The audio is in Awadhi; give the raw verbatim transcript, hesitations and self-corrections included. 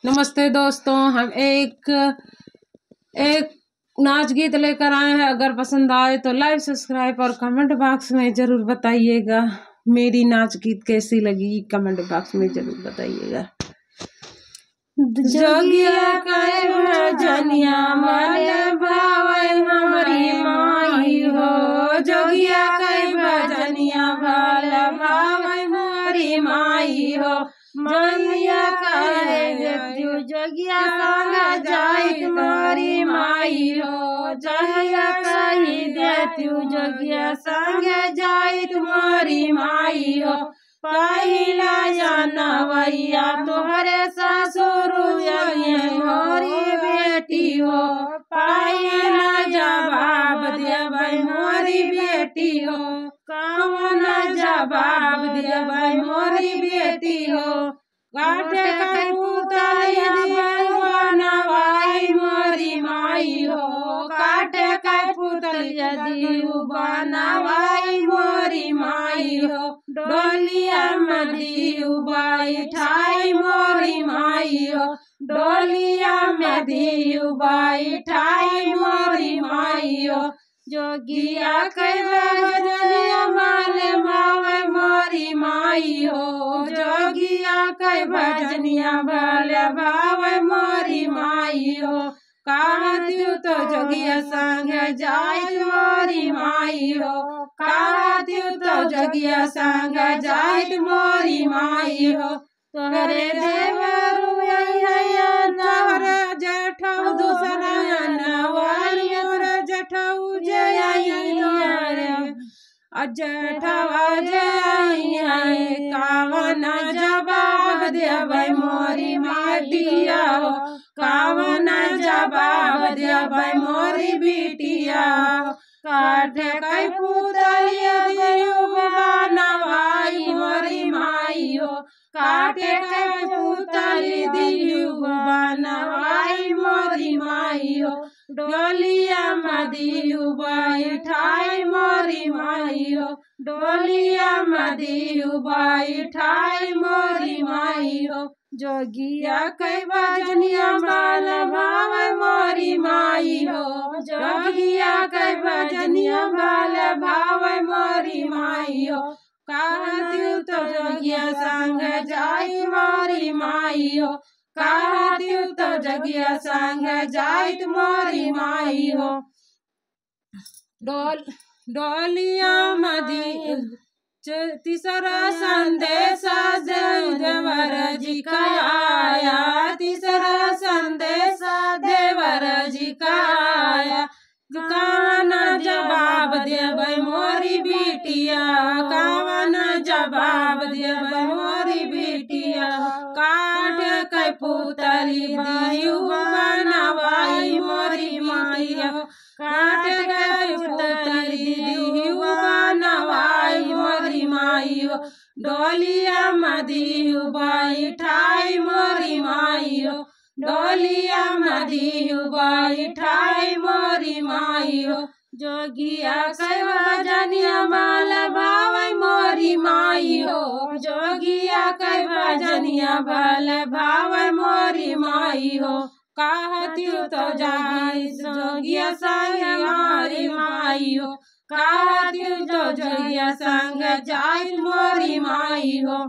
नमस्ते दोस्तों, हम एक, एक नाच गीत लेकर आए हैं। अगर पसंद आए तो like, subscribe और comment box में ज़रूर बताइएगा। मेरी नाच गीत कैसी लगी, comment box में ज़रूर बताइएगा। जोगिया कहे भजनिया भले भावे हमारी माई हो, जोगिया कहे भजनिया भले भावे हमारी माई हो। मैया कहे देत्यू जोगिया संग जाइत मोरी माई हो, जोगिया कही देत्यू जोगिया संग जाइत मोरी माई हो। पहिला जनवैया तोहरे ससुर जइहैं मोरी बेटी हो, पहिला जवाब देबै मोरी बेटी हो, कवन जवाब देबै मोरी बेटी हो। काटे के पुतलिया बनवाई मोरी माई हो, काटे के पुतलिया दियू बनवाई मोरी माई हो। डोलिया में दियू बैठाई मोरी माई हो, डोलिया में दियू बैठाई मोरी माई हो। जोगिया कहे भजनिया भले भावे मोरी माई हो, जोगिया कहे भजनिया भले भावे मोरी माई हो। कहत्यू तो जोगिया संग जाइत मोरी माई हो, कहत्यू तो जोगिया संग जाइत मोरी माई हो। तोहरे देवरू अइहैं, तोहरे जेठऊ दूसरा नवाई, तोहरे जेठऊ जे अइहैं, तोहरे आ जेठवा जे अइहैं, कवन जवाब देबै मोरी बिटिया हो, कवन जवाब देबै मोरी बिटिया हो। काटे के पुतलिया दियू बनवाई मोरी माई हो, काटे के पुतली दियू बनवाई मोरी माई हो। डोलिया में दियू बैठाई मोरी माई हो, डोलिया में दियू बैठाई मोरी माई हो। जोगिया कहे भजनिया भले भावे मोरी माई हो, जोगिया कहे भजनिया भले भावे मोरी माई हो। कहत्यू तो जोगिया संग जाई मोरी माई हो, कहत्यू तो जोगिया संग जाइत मोरी माई हो। डोल-, डोलिया में दी-, च-, तीसरा संदेश दे-, देवर जी का आया, तीसरा संदेश देवर जी का आया। कवन जवाब देबै मोरी बिटिया, कवन जवाब देबै मोरी बिटिया। काटे के पुतली दियू बनवाई मोरी माई हो, काटे के पुतली दियू बनवाई मोरी माई हो। डोलिया में दियू बैठाई मोरी माई हो, डोलिया में दियू बैठाई मोरी माई हो। जोगिया कहे भजनिया भले भावे मोरी माई हो, जोगिया कहे भजनिया भले भावे मोरी माई हो। कहत्यू तो जाई जोगिया संग मोरी माई हो, कहत्यू तो जोगिया संग जाई मोरी माई हो।